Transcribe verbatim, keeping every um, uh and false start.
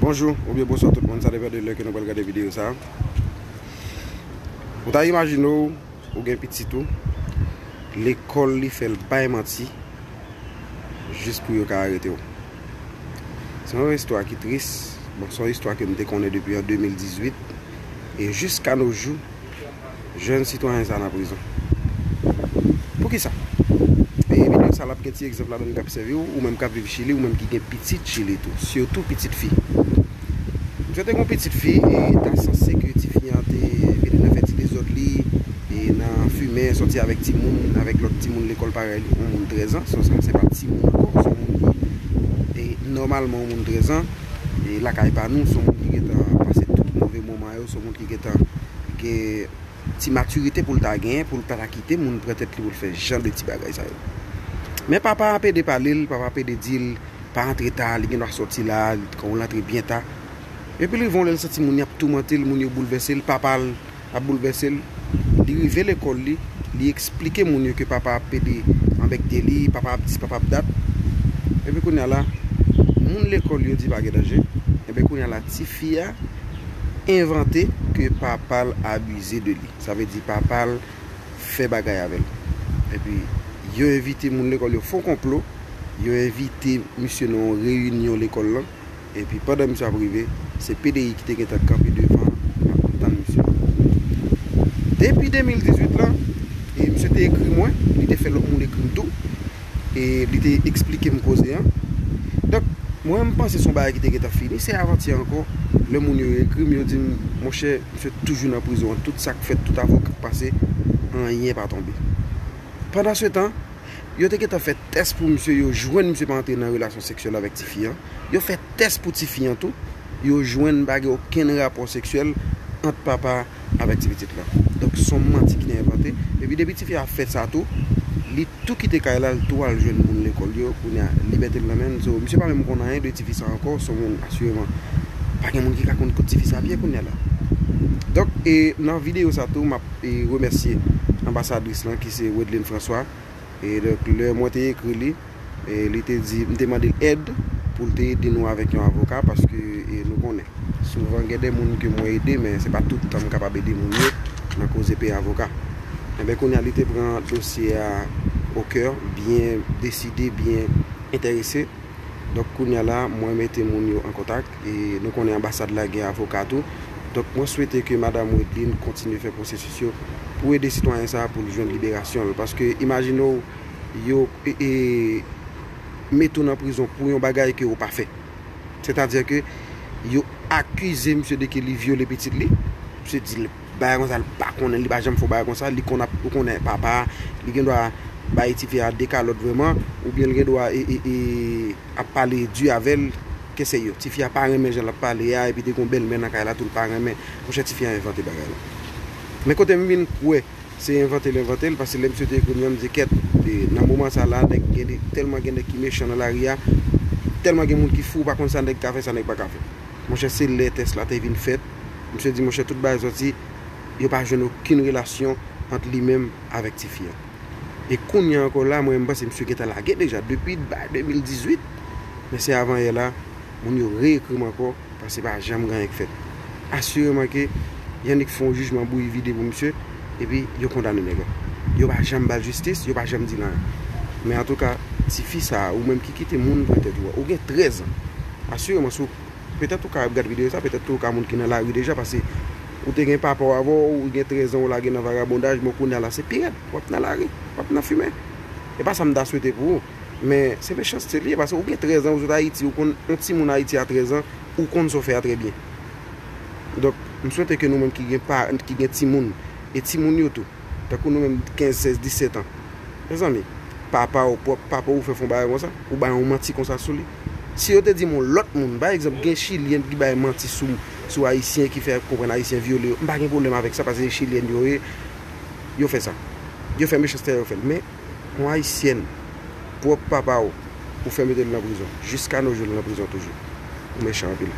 Bonjou oubyen bonswa tout moun, sa depann de lè ke nou pral gade videyo sa. Ou ta imajine w, ou gen pitit ou, lekòl li fè l bay manti jis pou yo ka arete w. Se yon istwa ki tris. Bon, se yon istwa ke m te konnen depi an de mil dizuit, e jiska no jou, jèn sitwayen sa nan prizon. Poukisa? E videyo sa l ap gen ti egzanp ladan l k ap sèvi w, ou menm k ap viv Chili, ou menm ki gen pitit Chili tou, sitou pitit fi. Misye te gen yon pitit fi, e ta sanse ke tifi an te vin nan fè ti dezòd li, e nan fimen, sòti avèk timoun, avèk lòt timoun lekòl parèy li, yon moun trèz an, se, se pa timoun ankò, se yon moun ki, e nòmalman yon moun trèz an, e lakay pa nou, se yon moun ki gentan pase tout move moman yo, se yon moun ki gentan gen ti matirite pou l ta genyen, pou l pa ta kite moun pran tèt li pou l fè jan de ti bagay sa yo. Men papa a pede pale l, papa a pede di l, pa antre ta, li gen dwa sòti la, li, ou l antre byen ta. Epi l rive yon lè l santi moun yo ap toumante l, moun yo boulvèse l, papa l ap boulvèse l. Li rive lekòl li, li eksplike moun yo ke papa ap pede anbèkte li, papa ap dis, papa ap dat. Epi kounye a la, moun lekòl yo di pa gen danje. Enben kounye a la, tifi a envante ke papa l abize de li. Sa vle di papa l fè bagay avè l. Epi, yo envite moun lekòl yo fè yon konplo, yo envite misye nan yon reyinyon lekòl lan, epi pandan misye ap rive, se P D I ki te gentan kanpe devan, ap tann misye. Depi de mil dizuit lan, e misye te ekri mwen, li te fè lòt moun ekri m tou, e li te eksplike m koze an. Donk, mwen, m panse se yon bagay ki te gentan fini. Se avantyè ankò, lè moun yo ekri m, yo di m, monchè, misye toujou nan prizon an. Tout sa k fèt, tout avoka k pase, anyen pa tonbe. Pandansetan, yo te gentan fè tès pou misye, yo jwenn misye pa antre nan relasyon seksyèl avèk tifi an. Yo fè tès pou tifi an tou, yo jwenn pa gen okenn rapò seksyèl ant papa avèk ti pitit la. Donk, se yon manti ki te envante. Epi, depi tifi a fè sa tou, li tou kite kay la, li tou al jwenn moun lekòl yo. Kounye a, libète l nan men l. So, misye pa menm konn anyen de tifi sa ankò. Se yon moun, asireman, pa gen moun ki ka konn kot tifi sa ap ye kounye a la. Donk, e nan videyo sa tou, m ap, e, remèsye anbasadris lan, ki se Wedlin François. E donk, lè mwen te ekri li, e li te di, m te mande l èd pou l te ede nou avèk yon avoka, paske, e, nou konnen, souvan gen de moun ke mwen ede, men se pa tout tan m kapab ede moun yo nan koze peye avoka. Enben, kounye a, li te pran dosye a o kè, byen deside, byen enterese. Donk, kounye a la, mwen mete moun yo an kontak, e nou konnen anbasad la gen avoka tou. Donk, mwen swete ke madanm Wedlin kontinye fè pwosesis yo pou ede sitwayen sa a pou l jwenn liberasyon l. Paske, imajine w, yo, e, e, mete w nan prizon pou yon bagay ke w pa fè. Sètadi ke yo akize misye de ke li vyole pitit li. Misye di l bagay konsa, li pa konnen, li pa janm fè yon bagay konsa, li konn ap, ou konnen papa, li gen dwa bay tifi a de kalòt vrèman, oubyen li gen dwa, e, e, e, ap pale di avè l, ke se yo. Tifi a pa renmen jan l ap pale a, epi te gen yon bèlmè nan kay la tou, l pa renmen. Monchè, tifi a envante bagay la. Men kote m vin kwè se envante l envante l, paske lè misye te ekri m nan, m di, kèt, e, nan moman sa la, nèg gen de, tèlman gen nèg ki mechan nan lari a, tèlman gen moun ki fou, ou pa konn sa nèg ka fè, sa nèg pa ka fè. Monchè, se lè tès la te vin fèt, misye di, monchè, tout bagay sòti, yo pa jwenn okenn relasyon ant li menm avèk tifi a. E kounye a ankò la, mwen, m panse misye gentan lage deja depi ba de mil dizuit. Men se avan yè la, moun yo reekri m ankò, paske pa janm gen anyen k fèt. Asireman ke Yannick fè yon jijman bouyi vide pou misye, epi yo kondane nèg la. Yo pa janm ba l jistis, yo pa janm di l anyen. Men antouka, tifi sa a, ou menm ki kite moun pran tèt ou a, ou gen trèz an. Asireman, si w Petèt ou ka ap gad videyo sa, petèt tou ou ka moun ki nan lari deja, paske ou te gen papa w avè w, ou gen trèz an, ou lage nan vagabondaj, men kounye a la se pi rèd, w ap nan lari, w ap nan fimen. E pa sa m ta swete pou ou, men se mechanste li ye, paske ou gen trèz an, ou sot Ayiti, ou konn yon timoun Ayiti a trèz an, ou konn sa w fè a trè byen. Donk, m swete ke nou menm ki gen pa, ki gen timoun, e timoun yo tou, tankou nou menm kenz, sèz, disèt an. Mezanmi, papa w, pwòp papa w fè fè yon bagay konsa, ou bay yon manti konsa sou li. Si yo te di m yon lòt moun, pa egzanp, gen Chilyen ki bay manti sou, sou Ayisyen, ki fè konprann Ayisyen vyole yo, m pa gen pwoblèm avèk sa, paske se Chilyen yo ye, yo fè sa. Yo fè mechanste a, yo fè l. Men, yon Ayisyèn, pwòp papa w, ou fè mete l nan prizon. Jiska no jou, l nan prizon toujou. Ou mechan anpil.